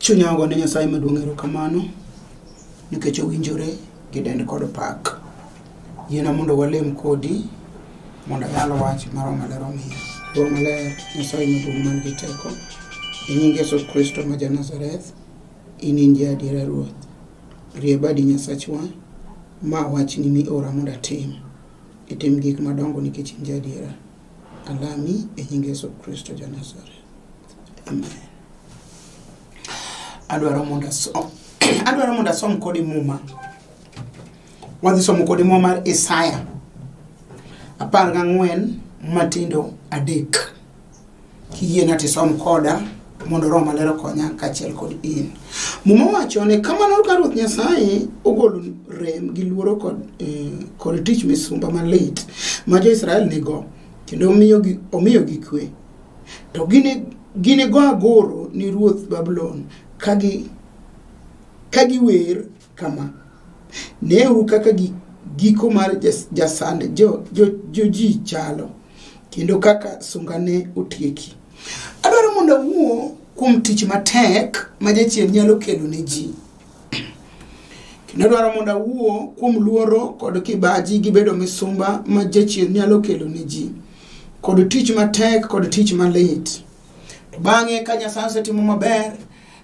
Chunya ogo ne Nyasaye maduong' erokamano nikech owinjore gi dend kod pak. Yiena mondo walem kodi mondo ayal wach ma Roho Maler omiya. Roho Maler, Nyasaye maduong' man gi teko, e nying Yesu Kristo ma ja Nazareth, in in ja adiera Ruoth. Rie badi Nyasachwa, ma wachni miora mondo atim. Itim gik madongo nikech in ja adiera. Alami e nying Yesu Kristo ja Nazareth. Amen. Adwaro mondo asom adwaro mondo asom kodi muma. Wadhi somo kodi muma mar Isaya 14 matindo 3. Kiyiena to isom koda mondo Roho Maler okonya kaachiel kod in. Muma wacho ni kamano ka Ruoth Nyasaye ogolo rem gi luoro kod, kod tich misumba malit ma jo-Israel nigo kendo omiyogi kwe. To gini go agoro ni ruoth Babulon ka giwer kama: neuru kaka giko mar jasand jo ji chalo, kendo kaka sungane otieki. Adwaro mondo awuo kuom tich matek ma jachien nyalo kelo ne ji. Kendo adwaro mondo awuo kuom luoro kod kibaji gi bedo misumba ma jachien nyalo kelo ne ji, kod tich matek kod tich malit. To bang'e ka Nyasaye osetimo maber,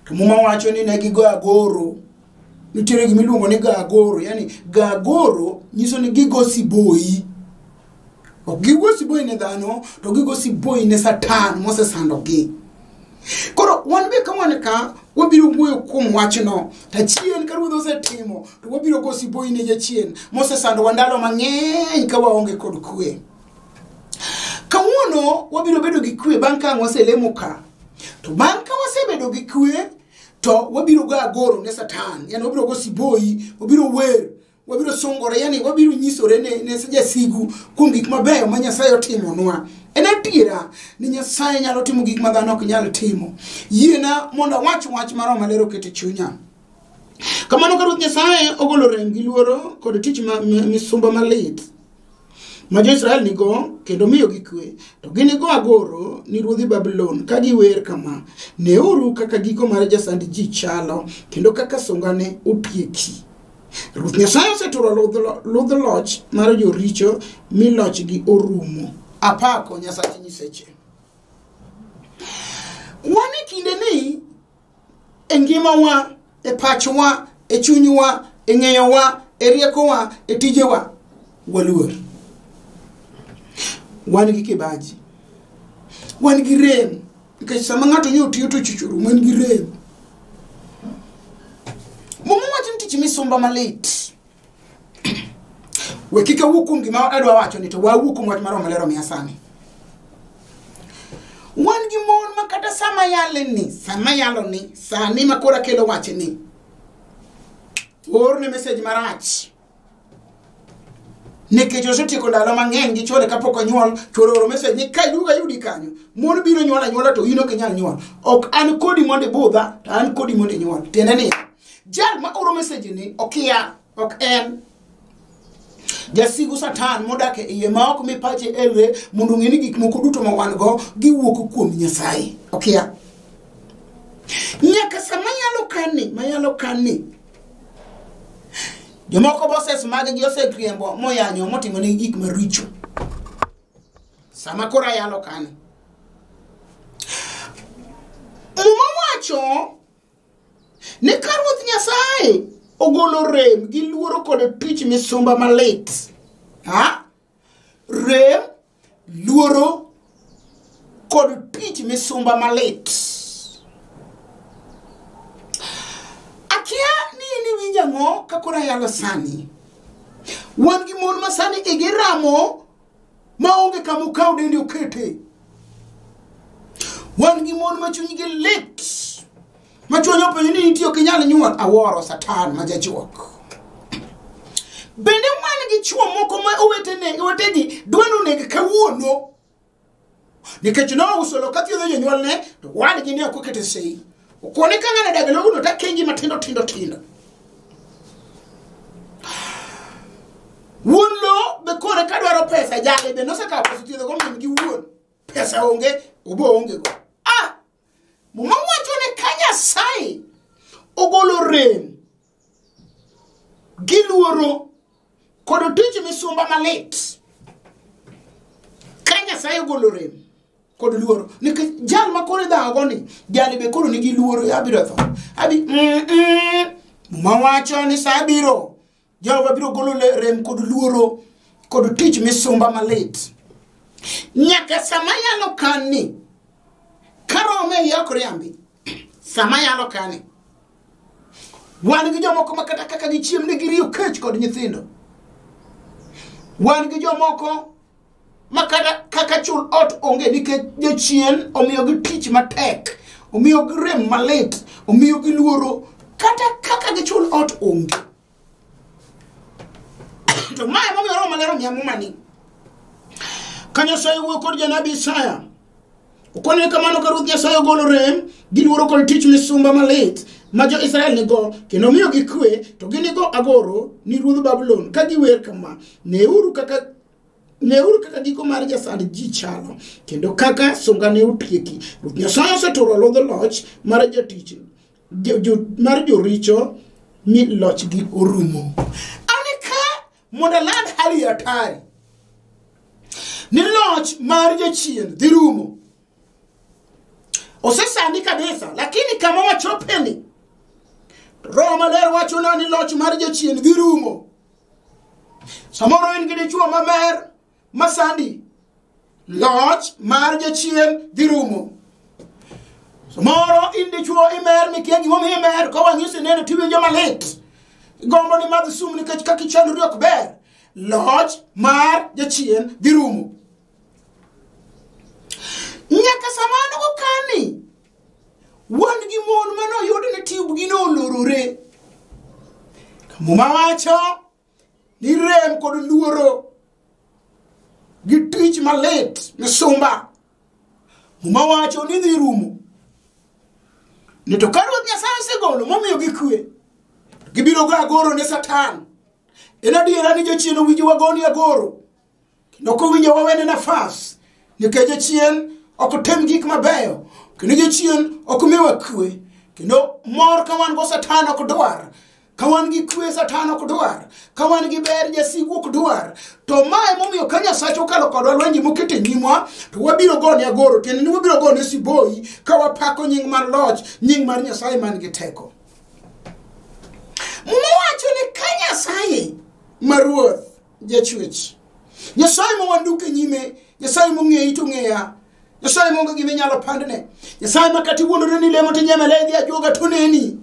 to Muma wacho ni ne gigo agoro. Nitiere gima iluongo ni gagoro, yani gagoro nyiso ni gigo siboi. Ok gigo siboi ne dhano, to gigo siboi ne Satan mosesandogi. Koro wan be ka wan ka, wabiro wuoyo kuom wachno. To achien ka Ruoth osetimo, to wabiro go siboi ne jachien mosesandowa ndalo mang'eny ka waonge kod kwe. Kawuono wabiro bedo gi kwe bang' ka waselemo ka. To bang' ka wasebedo gi kwe, to wabiro go agoro ne Satan. Yani wabiro go siboi, wabiro wer, wabiro sungore, yani wabiro nyisore ne jasigu kuom gik mabeyo ma Nyasaye otimonwa. En adiera ni Nyasaye nyalo timo gik ma dhano ok nyal timo. Yiena mondo awach wach ma Roho Maler oketo e chunya. Kamano ka Ruoth Nyasaye ogolo rem gi luoro kod tich misumba malit ma jo-Israel nigo kendo miyogi kwe, to ginigo agoro ni ruodhi Babulon ka giwer kama: neuru kaka giko mar jasand ji chalo, kendo kaka sungane otieki. Ruoth Nyasaye oseturo ludh loch mar joricho mi lochgi orumo. Apako Nyasach nyiseche. Wan e kinde ni e ngimawa, e pachwa, e chunywa, e ng'eyowa, e riekowa, e tijewa, waluor. Wan gi kibaji, wan gi rem, nikech sama ng'ato nyo tiyo to chuchuru, wan gi rem. Muma wacho ni tich misumba malit. We kik awuo kuom gima adwa wacho ni, to wawuo kuom wach mar Roho Maler omiya sani. Wan gi mon ma kata sama yale ni, sama yalo ni, sani ma koro akelo wach ni, orne message marach. Nikech osetieko ndalo mang'eny gi chwore kapok onyuol, chwore oro message ni ka iduogo ayudi kanyo, mon biro nyuol anyuola to in ok inyal nyuol. Ok an kodi mondo ibudha, to an kodi mondo inyuol. Tiende ni, jal ma oro message ni okia, ok en jasigu Satan modak e iye ma ok mi pache elre mondo ong'e ni gik moko duto ma wan go giwuok kuom Nyasaye. Okia. Nyaka sama yalo kani, mayalo kani, jomoko bosses mag gi oseriembo moyanyo motimo negi gik maricho. Sama koro ayalo kani, Muma wacho ni ka Ruoth Nyasaye ogolo rem gi luoro kod tich misumba malit. Ha? Rem, luoro kod tich misumba malit. Akia ni in iwinjo ang'o ka koro ayalo sani. Wan gi mon ma sani igi ramo maonge kama okaw dendi okete. Wan gi mon ma chunygi lit, ma chuny openjo ni nitie ok inyal nyuol. Awuoro Satan ma jajuok. Bende wan gi chwo moko ma owetegi dwa ni oneg kawuono. Nikech nouso lo kathiedho jonyuolne, to wadgi ne ok oketo sei. Okone ka ng'ano odag e lowono to akenji matindo tindo tindo. Wuon lo be kore ka dwaro pesa, jali be nosekawo pesa othiedho go min gi wuon. Pesa onge, obo onge go. Ah! Muma wacho ni ka Nyasaye ogolo rem gi luoro kod tich misumba malit. Ka Nyasaye ogolo rem kod luoro, nikech jal ma koro idhawo ni jali be koro nigi luoro, abiro tho. Abi Muma wacho ni sa biro, Jehova biro golo rem kod luoro kod tich misumba malit. Nyaka sama yalo kani, karome yok riambi, sama yalo kani, wan gi jomoko ma kata kaka gichiem ne giriyo kech kod nyithindo. Wan gi jomoko ma kata kaka chul ot onge nikech jachien omiyogi tich matek, omiyogi rem malit, omiyogi luoro, kata kaka gichul ot onge. To mae momiyo Roho Maler omiya Muma ni. Ka Nyasaye wuoyo kod janabi Isaya, okone kamano ka Ruoth Nyasaye ogolo rem gi luoro kod tich misumba malit ma jo-Israel nigo, kendo omiyogi kwe, to ginigo agoro ni ruodh Babulon ka giwer kama: neuru kaka giko mar jasand ji chalo, kendo kaka sungane otieki. Ruoth Nyasaye oseturo ludh loch mar jatich mar joricho mi lochgi orumo. An ka mondo aland hali hatari ni loch mar jachien dhi rumo. Osesandi kabisa, lakini kama wachopeni, Roho Maler wachona ni loch mar jachien dhi rumo. Samoro in gi dichuo maber masandi, loch mar jachien dhi rumo. Samoro in dichuo imer mikia gimomiyo imer, ka wang'i oseneno tiwinjo malit, gombo ni madh sum nikech kaka ichandori ok ber. Loch mar jachien dhi rumo. Nyaka sama an go kani, wan gi mon manoyud ni tubgi nolorore. Muma wacho ni rem kod luoro gi tich malit misumba, Muma wacho ni dhi rumo. Ni to ka Ruoth Nyasaye osegolo momiyogi kwe, gibiro go agoro ne Satan. En adiera ni jachien owinjo wagoni agoro, kendo kowinjo wawene nafas, nikech jachien ok tem gik mabeyo, kendo jachien ok miwa kwe, kendo mor ka wan go Satan ok dwar, ka wan gi kwe Satan ok dwar, ka wan gi ber jasigu ok dwar. To mae momiyo ka Nyasaye okalo kodwa lwenje mokete nyimwa, to wabiro gone agoro, tiende ni wabiro gone siboi ka wapako nying mar loch, nying mar Nyasaye man gi teko. Muma wacho ni ka Nyasaye ma Ruoth jachwech, Nyasaye ma wanduke nyime, Nyasaye mong'eyi to ng'eya, Nyasaye maonge gima inyalo pandne, Nyasaye ma kata iwuondori ni lemo to inyamele idhi ajuoga to neni.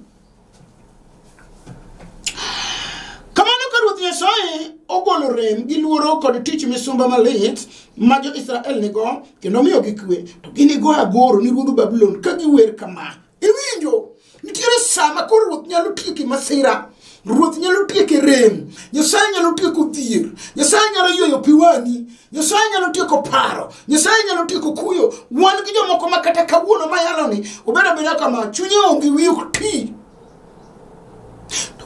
Kamano ka Ruoth Nyasaye ogolo rem gi luoro kod tich misumba malit ma jo-Israel nigo, kendo omiyogi kwe, to ginigo agoro ni ruodh Babulon ka giwer kama. Iwinjo? Nitiere sama koro Ruoth nyalo tieko masira, Ruoth nyalo tieko rem, Nyasaye nyalo tieko dhier, Nyasaye nyalo yweyo pi wang'i, Nyasaye nyalo tieko paro, Nyasaye nyalo tieko kuyo. Wan gi jomoko ma kata kawuono mayalo ni obedo abeda kama, chunye onge, wiye ok ti.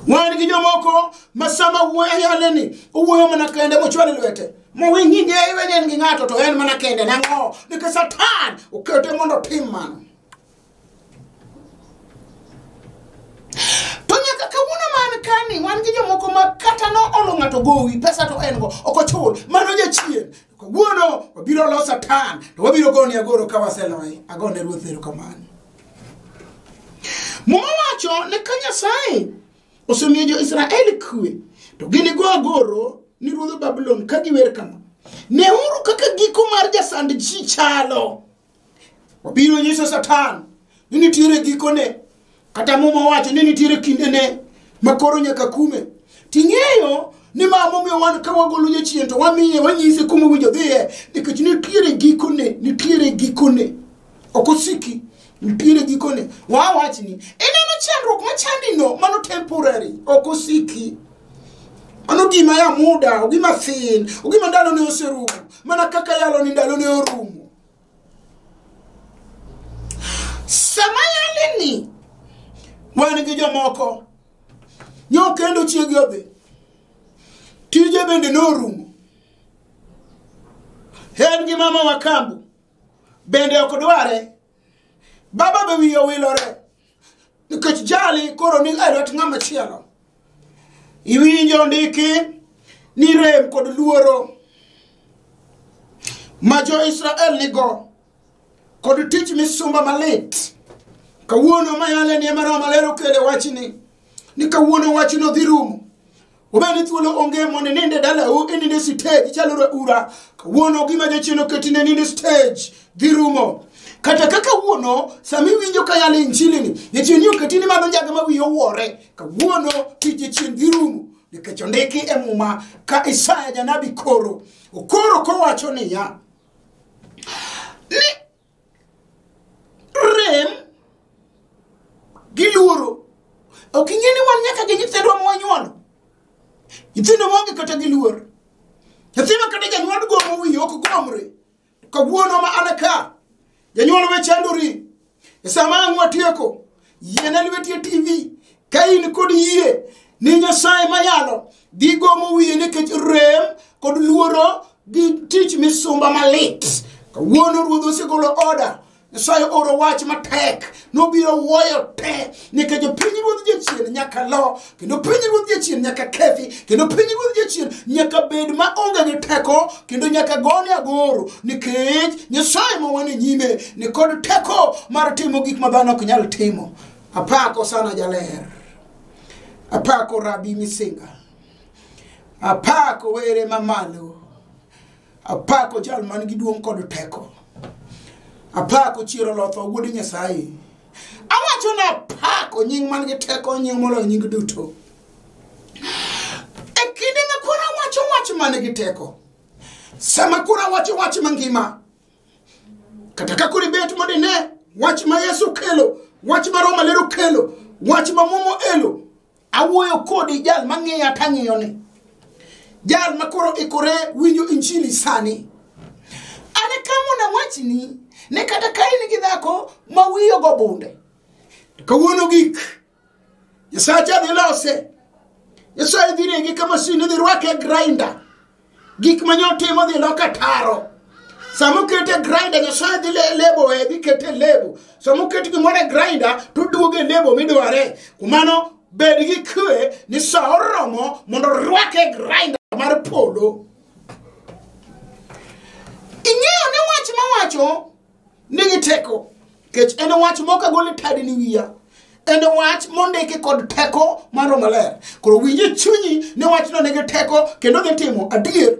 Wan gi jomoko ma sama wuoyo yale ni owuoyo mana kende mochwalo lwete, mowinji ni en gi ng'ato to en mana kende. Nang'o? Nikech Satan okete mondo otim mano. To nyaka kawuono man kani, wan gi jomoko ma kata no olo ng'ato gowi, pesa to en go, ok ochul. Mano jachien. Kawuono wabiro lo Satan, to wabiro gone agoro ka waseloye. Agone Ruoth erokamano. Muma wacho ni ka Nyasaye osemiyo jo-Israel kwe, to ginigo agoro ni ruodh Babulon ka giwer kama: neuru kaka giko mar jasand ji chalo. Wabiro nyiso Satan ni nitiere gikone, kata Muma wacho ni nitiere kindene ma koro nyaka kume. Ting'eyo ni ma momiyo wan ka wagolo jachien to wamiye, wanyise kuma owinjo dhiye, nikech nitiere gikone, nitiere gikone. Ok osiki, nitiere gikone. Wawachni, ineno chandruok machandino, mano temporary, ok osiki. Mano gima ya muda, ogima thin, ogima ndalone oserumo, mana kaka yalo ni ndalone orumo. Sama yale ni, wan gi jomoko nyo kendo chiegi odhi, tije bende norumo, en gi mama wa kambu bende ok dware, baba be wiye owilore. Nikech jali koro ni e lwet ng'ama chielo. Iwinjo ndiki ni rem kod luoro ma jo-Israel nigo kod tich misumba malit. Kawuono mayale ni ema Roho Maler okele wachni ni kawuono wachno dhi rumo. Obed ni thuolo onge mondo ininde dalau, ininde stage, ichalo ura. Kawuono gima jachien oketi ne ninde stage dhi rumo. Kata ka kawuono sama iwinjo ka yalo injili ni, jachien ni oketi ni madho njaga ma wiyi owuore. Kawuono tich jachien dhi rumo. Nikech ondiki e Muma ka Isaya janabi koro. Okoro kowacho niya, ni rem gi luoro. Ok ing'e ni wan nyaka gi nyithindwa ma wanyuolo. Nyithindo maonge kata gi luor. Nyathi ma kata janyuol gomo wiye ok gomre. Kawuono ma an ka, janyuol we chandori. E sama ang' watieko, yiena lweti e TV. Ka in kod yie ni Nyasaye mayalo dhi gomo wiye nikech rem kod luoro gi tich misumba malit. Kawuono ruodh osegolo order. Nyasaye oro wach matek, nobiro wuoyo te, nikech piny ruodh jachien nyaka lo, kendo piny ruodh jachien nyaka kethi, kendo piny ruodh jachien nyaka bed maonge gi teko, kendo nyaka gone agoro, nikech Nyasaye ma wan e nyime ni kod teko mar timo gik ma dhano ok nyal timo. Apako sana jaler, apako Rabi Misinga, apako were mamalo, apako jal man gi duong' kod teko. Apako chiero lotho wuod Nyasaye. Awacho ni apako nying man gi teko, nying moloyo nying duto. E kinde ma koro awacho wach man gi teko, sama koro awacho wach mangima, kata ka koro ibet mondo ine wach ma Yesu kelo, wach ma Roho Maler okelo, wach ma Muma elo, awuoyo kodi jal mang'iya tang'iyo ni. Jal ma koro ikore winjo injili sani. Ane ka mondo awachni ne kata ka in gi dhako ma wiyi ogo bunde. Kawuono gik Nyasacha dhi lose. Nyasaye dhi rege ka masin dhi rwake e grinder. Gik ma nyotimo dhi loka taro. Sama okete e grinder Nyasaye dhi lebo e dhi kete e lebo. Sama oket gimoro e grinder to duogo e lebo midware. Kumano bed gi kwe ni sa oromo mondo rwake e grinder mar polo. Ing'eyo ni wach mawacho nigi teko, nikech en wach mok agol e tadi ni wiya. En wach mondiki kod teko mar Roho Maler. Koro winj e chunyi ni wachno nigi teko kendo dhi timo adier.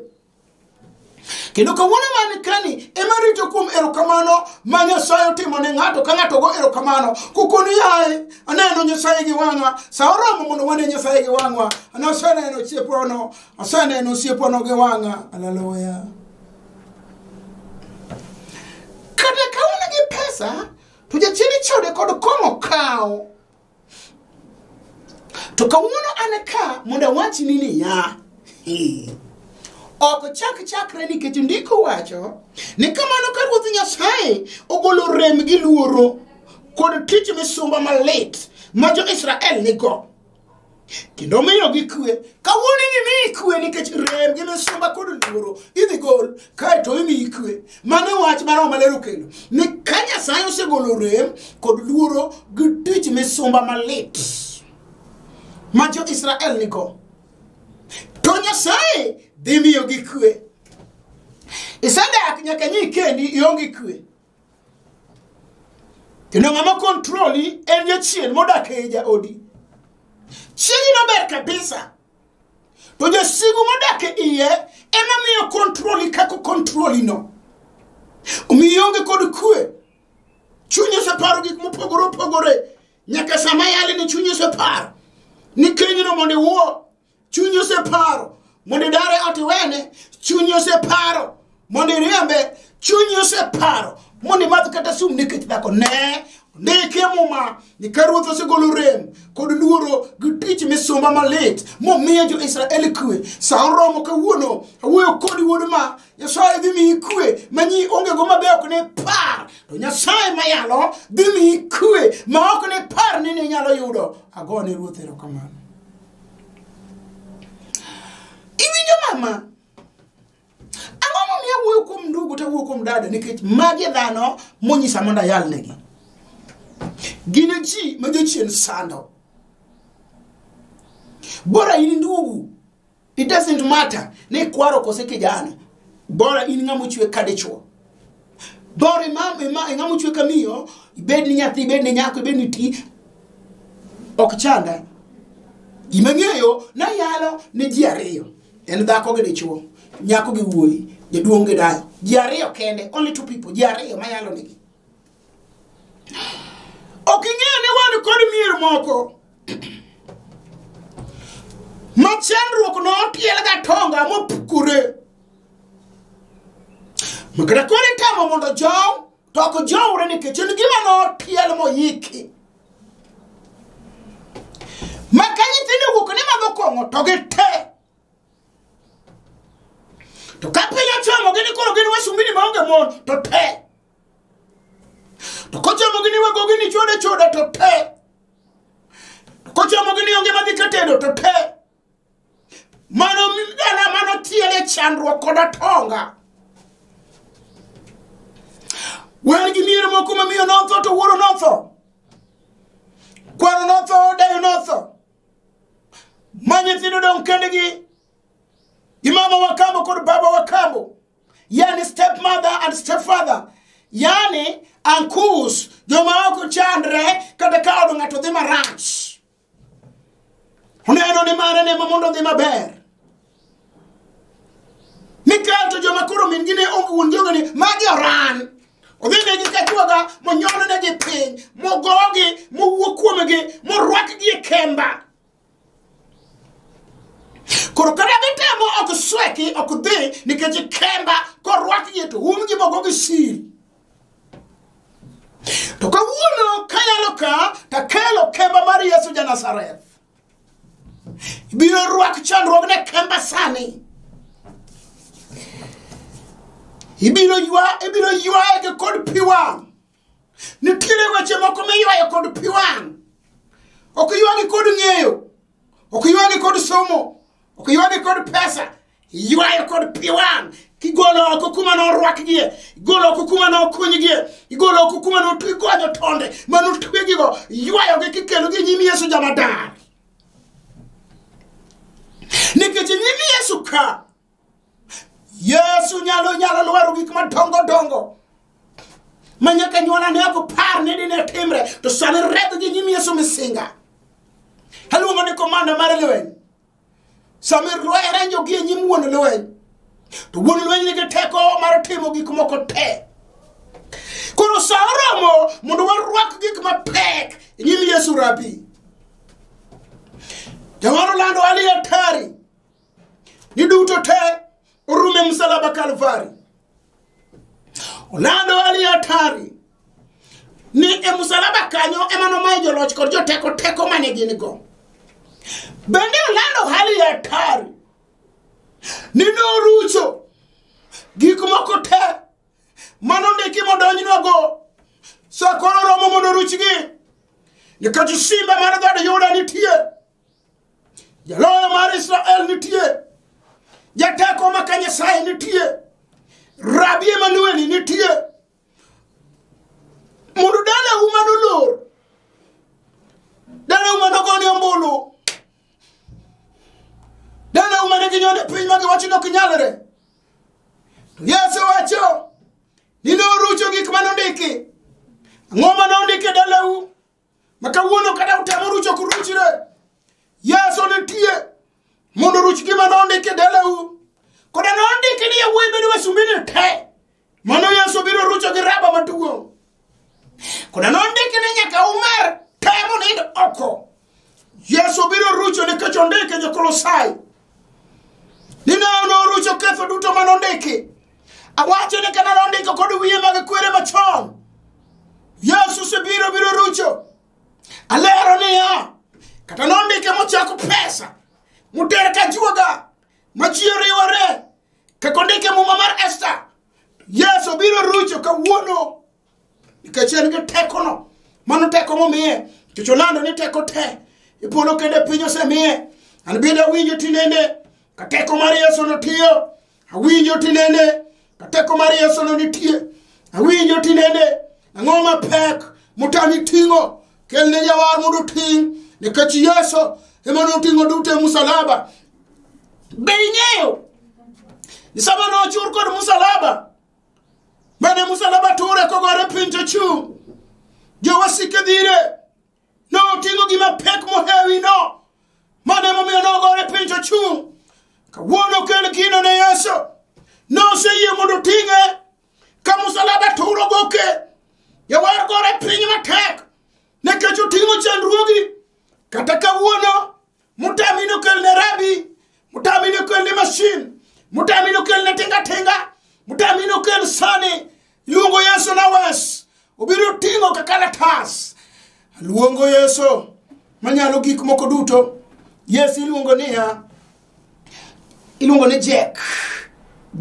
Kendo kawuono man kani ema rito kuom erokamano ma Nyasaye otimo ne ng'ato ka ng'ato go erokamano. Kukoni yaye, aneno Nyasaye gi wang'a. Sa oromo mondo wane Nyasaye gi wang'wa. An aseneno osiepwano, aseneno osiepwano gi wang'a. Haleluya. Kata ka un gi pesa, to jachien ichode kod kong'o kawo. To kawuono an ka mondo awachni niya, ok chak chakre nikech ndiko wacho ni kamano ka Ruoth Nyasaye ogolo rem gi luoro kod tich misumba malit ma jo-Israel nigo, kendo miyogi kwe. Kawuono imiyi kwe nikech rem gi misumba kod luoro idhi gol, kaeto imiyi kwe. Mano wach ma Roho Maler okelo ni ka Nyasaye osegolo rem kod luoro gi tich misumba malit ma jo-Israel nigo, to Nyasaye dhi miyogi kwe. Isedak nyaka nyi kendi ionge kwe. Kendo ng'ama kontroli en jachien modak ei jaodi. Chiegi nober kabisa, to jasigu modak e iye ema miyo kontroli kaka kontroli no. Omiyo ionge kod kwe. Chunyi oseparo gik mopogore opogore. Nyaka sama yale ni chunyi oseparo ni kenyno mondo iwuo. Chunyi oseparo mondo idare ot iwene. Chunyi oseparo mondo iriembe. Chunyi oseparo mondo imadh kata sum nikech dhako. Ne ndiki e Muma ni ka Ruoth osegolo rem kod luoro gi tich misumba malit momiyo jo-Israel kwe. Sa oromo kawuono awuoyo kodi wuod ma Nyasaye dhi miyi kwe ma nyi onge go mabe ok ne par, to Nyasaye mayalo dhi miyi kwe ma ok ne par ni inyalo yudo. Agone Ruoth erokamano. Iwinjo mama? Ang'o momiyo awuoyo kuom ndugu to awuoyo kuom dada? Nikech magi e dhano monyisa mondo ayalnegi. Gin ji ma jachien sando. Bora in ndugu. It doesn't matter. Ne kwaro kose kijana. Bora in ng'ama ochwe ka dichuo. Bora ng'ama ochwe ka miyo, ibed ni nyathi, ibed ni nyako, ibed ni ti. Ok chanda. Gima ng'eyo nayalo ne ji ariyo. En dhako gi dichuo, nyako gi wuoyi, jaduong' gi dayo. Ji ariyo kende, only two people, ji ariyo mayalo negi. Ok ing'eyo ni wan kod mier moko ma chandruok notiel ga tonga mopukore. Makata koro itemo mondo jow, to ok jowre nikech en gima notiel moyiki. Ma ka nyithindo owuok ni madho kong'o to gite. To ka piny ochomogi ni koro gin wasumbini maonge mon to te. To kochomogi ni wagogi ni chode chode to te. To kochomogi ni onge madhi katedo to te. Mano dala mano tiele chandruok kod atonga. Wan gi mier moko ma miyo notho to wuoro notho. Kwaro notho, dayo notho. Ma nyithindo dong' kendgi. Gi mama wa kambo kod baba wa kambo. Yani stepmother and stepfather. Yani uncles, joma ok chandre kata ka od ng'ato dhi marach. Oneno ni mare ne mondo odhi maber. Mikael to joma koro min gi ne onge wuon gi onge ni magi oran. Odhi negi kachuoga monyono negi piny, mogogi, mowuo kuomgi, morwakgi e kemba. Koro kata gitemo ok sweki, ok dhi nikech kemba korwakgi to umgi mogogi sil. To kawuono kayalo ka takelo kemba mar Yesu ja Nazareth. Ibiro rwak chandruok ne kemba sani. Ibiro ywaye kod pi wang'. Nitiere weche moko miywayo kod pi wang'. Ok ywagi kod ng'eyo, ok ywagi kod somo, ok ywagi kod pesa. Ywayo kod pi wang'. Kigolo oko kuma norwakgie, igolo oko kuma nokunygie, igolo oko kuma nogonyo tonde manotwegigo, ywayogi kikelogi e nyim Yesu jamadar. Nikech e nyim Yesu ka, Yesu nyalo lwaro gik madongo dongo ma nyaka nyuola ne ok par ni dine timre, to sani redhgi nyim Yesu misinga. Aluongo ni komanda mar lweny. Sama irenjogi e nyim wuon lweny, to wuon lweny nigi teko mar timo gik moko te. Koro sa oromo mondo warwak gik mapek e nyim Yesu Rabi. Jawar olando hali hatari ni duto te orume msalaba Kalvari. Olando hali hatari ni e msalaba kanyo ema nomayo joloch kod joteko teko mane gin go. Bende olando hali hatari ni norucho gik moko te manondiki modonjnwago. Sa koro romo mondo oruchgi, nikech simba mar dhood Juda nitie, jaloyo mar Israel nitie, jateko ma ka Nyasaye nitie, Rabi Emmanuel nitie. Mondo dalau manolor, dalau manogone ombulu, dalau mane ginyone piny ma giwacho ni ok nyalre. To Yesu wacho ni norucho gik manondiki. Ang'o manondiki e dalau ma kawuono kata utemo rucho ok ruchre? Yesu nitie mondo oruch gima nondiki e dalau. Koda nondiki ni yawuoyi bedo wasumbini te, mano Yesu biro rucho gi raba maduong'. Koda nondiki ni nyaka umer te monind oko, Yesu biro rucho nikech ondike jo-Kolosai ni ne norucho ketho duto manondiki. Awacho ni kata nondiko kod wiye mag kwere machon, Yesu osebiro biro rucho. Alero niya, kata nondike mochako pesa moter ka juoga ma ji oriwore kaka ondike muma mar Esther, Yesu biro rucho kawuono nikech en gi tekono. Mano teko momiye. Nikech olando ni teko te e polo kendo e piny osemiye. An bende awinjo tinende ka teko mar Yesu notiyo. Awinjo tinende ka teko mar Yesu no nitie. Awinjo tinende ang'o mapek motami ting'o. Kelne jawar mondo oting', nikech Yesu ema noting'o duto e musalaba. Be ing'eyo ni sama nochur kod musalaba, mane musalaba ture kogore piny to chung', jowasike dhire, noting'o gima pek mohewi no, mane momiyo nogore piny to chung'. Kawuono kel gino ne Yesu, noseyie mondo oting'e. Ka musalaba turo goke, jawar gore piny matek, nikech oting'o chandruogi. Kata kawuono, mutami nokelne rabi, mutami nokelne mashin, mutami nokelne tinga tinga, mutami nokel sani. Iluongo Yesu na wes, obiro ting'o ka kalatas. Luongo Yesu manyalo gik moko duto. Yesu iluongo niya, iluongo ni Jack,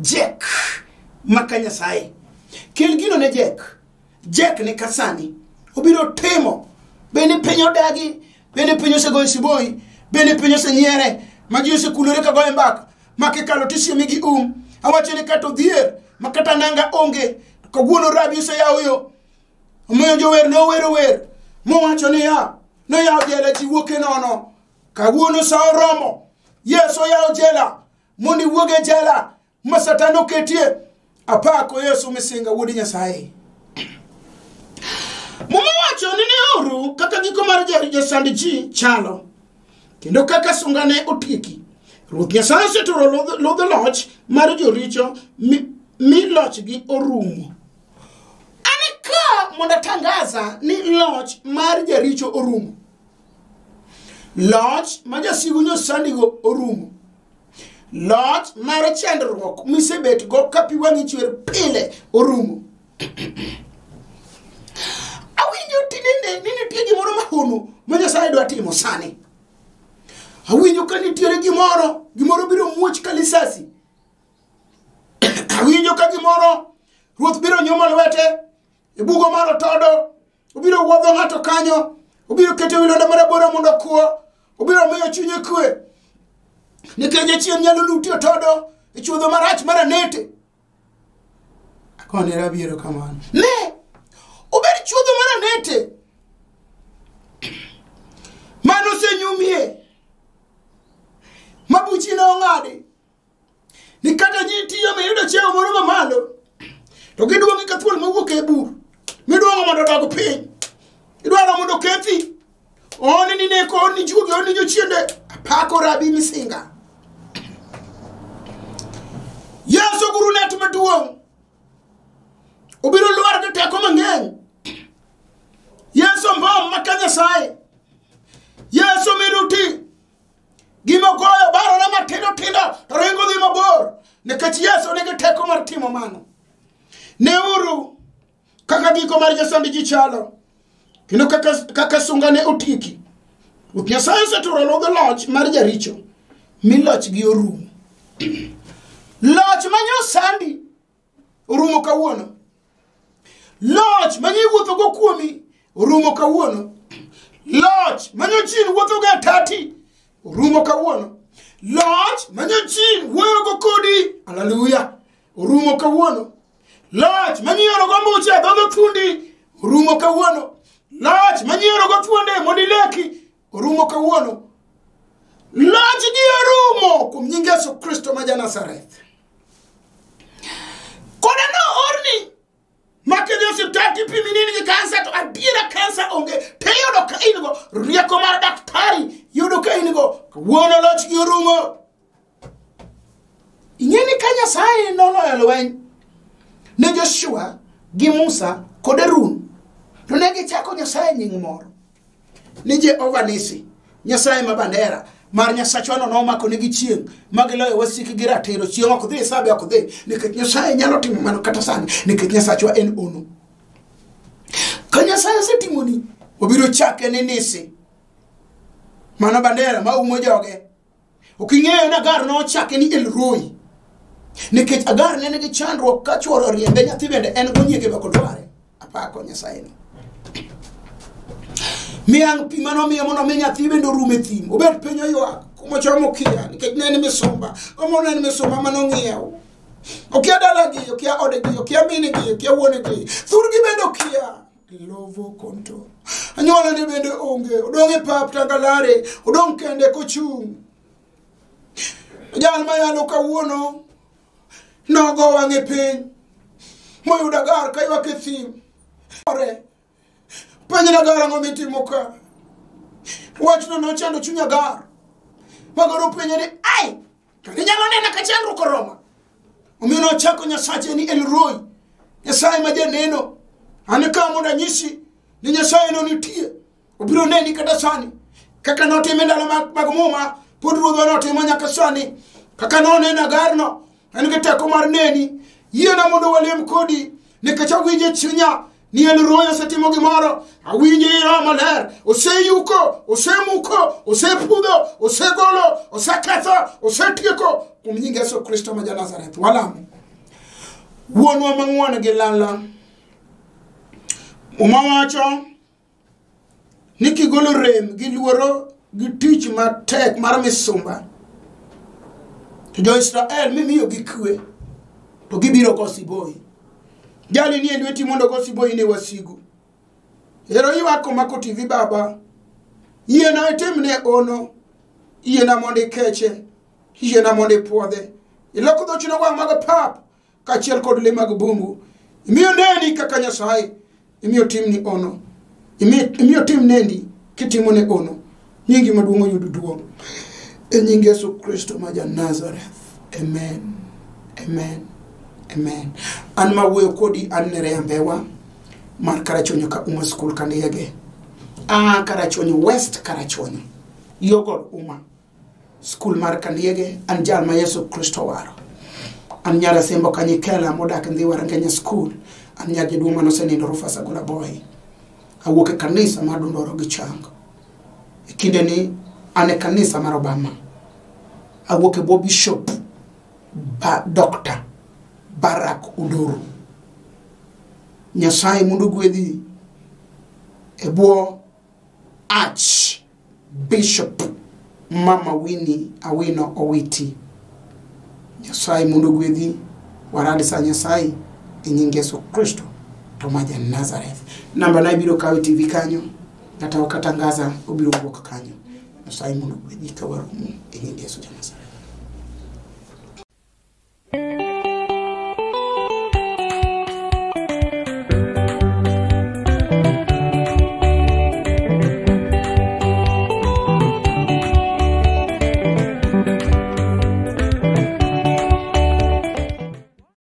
Jack maka Nyasaye. Kel gino ne Jack, Jack ni kasani, obiro timo. Bende piny odagi, bende piny osegoyo siboi, bende piny osenyiere, ma ji osekulore ka goyo mbaka, ma kikalo tisiemi gi um. Awacho ni kata odhier, ma kata nanga onge, kawuono rabi oseyawo yo. Omiyo jower nowero wer, mowacho niya, noyawo jela ji wuok e nono. Kawuono sa oromo, Yesu oyawo jela, mondo iwuog e jela ma Satan oketie. Apako Yesu misinga wuod Nyasaye. Muma wacho ni neuru kaka giko mar jasand ji chalo, kendo kaka sungane otieki. Ruoth Nyasaye oseturo ludh loch mar joricho mi lochgi orumo. An ka mondo atangaza ni loch mar jaricho orumo. Loch ma jasigu nyosandigo orumo. Loch mar chandruok misebetgo ka pi wang'i chwer pile orumo. Awinjo tinende ni nitie gimoro mahono ma Nyasaye dwa timo sani. Awinjo ka nitiere gimoro, gimoro biro muoch ka lisasi. Awinjo ka gimoro, Ruoth biro nyumo lwete e bugo mar otodo, obiro wuodho ng'ato kanyo, obiro keto wi lwanda marabora mondo okwo, obiro miyo chunye kwe. Nikech jachien nyalo luti otodo e chuodho marach mar anete. Akone rabi erokamano. Ne, obed chuodho mar anete mano osenyumie, ma buchi ne ong'adi, ni kata ji tiyo miyudo cheo moro mamalo, to giduong'i ka thuol mawuok e bur, miduong'o mondo odog piny, idwaro mondo okethi, one ni neko, one ni juogi, one ni jochiende. Apako rabi misinga. Yesu gurunet maduong', obiro lwar gi teko mang'eny. Yesu mbom maka Nyasaye. Yesu miruti. Gima goyo barore matindo tindo to ringo dhi mabor, nikech Yesu nigi teko mar timo mano. Neuru kaka giko mar jasand ji chalo, kendo kaka sungane otieki. Ruoth Nyasaye oseturo ludh loch mar jaricho, mi lochgi orumo. Loch manyosandi orumo kawuono. Loch manyiwuothogo kuomi orumo kawuono. Loch manyochien wuothogo e tati orumo kawuono. Loch manyochien wuoyogo kodi, haleluya, orumo kawuono. Loch manyiorogo mbuche e dhodho thundi orumo kawuono. Loch manyiorogo thuonde mondo ileki orumo kawuono. Loch gi orumo kuom nying Yesu Kristo ma ja-Nazareth. Koda no orni makidhi osiptal tipimi ni in gi kansa, to adiera kansa onge, tiyudo ka in go rieko mar daktari, yudo ka in go kawuono loch gi orumo. Ing'e ni ka Nyasaye noloyo lweny ne Joshua gi Musa kod Harun, to ne gichako Nyasaye nying moro ni Jehova Nisi, Nyasaye ma bandera mar Nyasachwa no nomako negi chieng' ma giloyo wasikgi ratiro. Chieng' ok dhi, sabe ok dhi, nikech Nyasaye nyalo timo mano kata sani, nikech Nyasachwa en ono. Ka Nyasaye osetimoni, obiro chake ni Nisi, mano bandera ma umo joge. Ok ing'eyo ni Agar nochake ni El Roi, nikech Agar ne nigi chandruok ka chuore oriembe, nyathi bende en go nyieke be ok odware. Apako Nyasaye ni. Miang' pi manomiyo mondo mi nyathi bende orum e thim, obet piny oywak kumochomo kia, nikech ne en misumba. Omo ne en misumba manong'iew. Okia dalagi, okia odgi, okia mingi, okia wuonegi, thurgi bende okia. Lovo konto. Anyuolane bende onge, odong' e pap Tangalare, odong' kende kochung'. Jal mayalo kawuono nogo wang'e piny moyudo Agar kaywak e thim. Ore penj Agar ang'o mitimo ka? Wachno nochando chuny Agar. Magoro penje ni ai, to inyalo nena ka chandruok oroma. Omiyo nochako Nyasache ni El Roi, Nyasaye ma janeno. An ka mondo anyisi ni Nyasaye no nitie. Obiro neni kata sani. Kaka notime ndalo mag Muma, pod Ruodhwa notimo nyaka sani. Kaka noneno Agarno, en gi teko mar neni. Yiena mondo walem kodi, nikech awinjo e chunya ni El Roi osetimo gimoro. Awinjo ei Roho Maler, oseyuko, osemuko, osepudho, osegolo, oseketho, osetieko kuom nying Yesu Kristo ma ja-Nazareth. Walamo. Wuonwa mang'won gi lala, Muma wacho ni kigolo rem gi luoro gi tich matek mar misumba to jo-Israel mimiyogi kwe to gibiro go siboi. Jali nie lweti mondo go siboi ne wasigu. Ero ywak komako TV baba. Yiena itimne ono. Yiena mondo ikeche. Yiena mondo ipuodhe. Ilok dhochno wang' mag pap kaachiel kod le mag bungu. Imiyo neni kaka Nyasaye. Imiyo timni ono. Imiyo tim nendi kitimo ne ono. Nyingi maduong' oyud duong'. E nying Yesu Kristo ma ja Nazareth. Amen. Amen. Amen. An ma wuoyo kodi an Nerea Mbewa mar Karachuonyo ka Uma School Kaniege. A Karachuonyo West Karachuonyo. Yogod Uma. School mar Kaniege an jal ma Yesu Kristo waro. An nyar Asembo Kanyikela modak Ndhiwa Rangenya School. An nyar jaduong' manosenindo Rufus Agola Boy. Awuok e kanisa mar Dondoro gi Chang. E kindeni an e kanisa mar Obama. Awuok e bwo Bishop Dr. Barack Odoro. Nyasaye mondo ogwedhi e bwo Arch Bishop Mama Winnie Awino Owiti. Nyasaye mondo ogwedhi, warad sa Nyasaye e nying Yesu Kristo to ma ja Nazareth. Namba na ibiro kawo e TV kanyo, kata wakatangaza obiro wuok kanyo. Nyasaye mondo ogwedhi ka waromo e nying Yesu ja Nazareth.